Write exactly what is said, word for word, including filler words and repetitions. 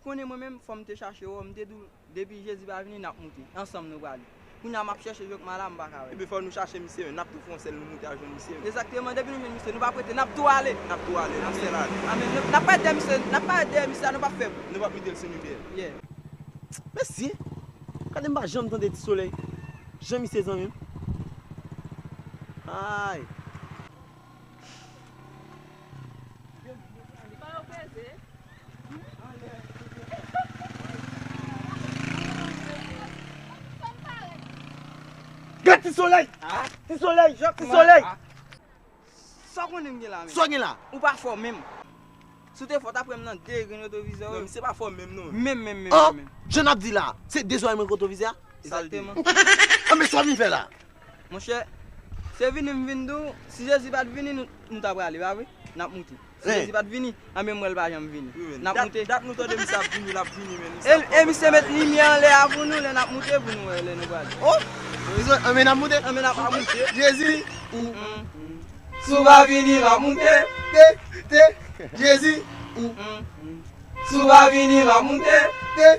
Konnen mwen menm, fò m te chache w, m te di w, depi Jezi pa vini, n ap moute. Ansanm nou prale. Kounye a m ap chèche jòk mala, m pa ka wè. Ebyen, fò nou chache misye, men n ap tou fè yon sèl nou moute al jwenn misye. Egzakteman, depi nou jwenn misye, nou p ap rete, n ap tou ale. N ap tou ale, n ap sèl ale. Amen. N ap parèt dèyè misye, n ap parèt dèyè misye a, nou p ap fè bri. Nou p ap mete l sou nou dèyè. Yeah. Mesye, gade m pa janm tande Ti Solèy. Jan misye zanmi m. Ay. Gad Ti Solèy! Ti Solèy! Ti Solèy! Sa w konnen m gen la menm? Sa w gen la? Ou pa fò menm. Si w te fò, w t ap wè m nan de grenn retwovizè. Non, misye pa fò menm non. Menm, menm, menm, menm. Jan n ap di la, se de zòrèy mwen retwovizè a? Egzakteman. Anben sa w vin fè la? Monchè, se vini m vin di w, si Jezi pa t vini, nou, nou ta prale, pa vre? N ap moute. Si Jezi pa t vini, anben m wè l pa janm vini. N ap moute. Dat nou tande misye ap vini, l ap vini, men nou sa. E misye met limyè anlè a pou nou, lè n ap moute, pou nou wè lè nou prale. Oh! Anben n ap moute. Anben n ap moute. Jezi, ou. Si w pa vini, m ap moute. Te, te, Jezi, ou. Si w pa vini, m ap moute. Te,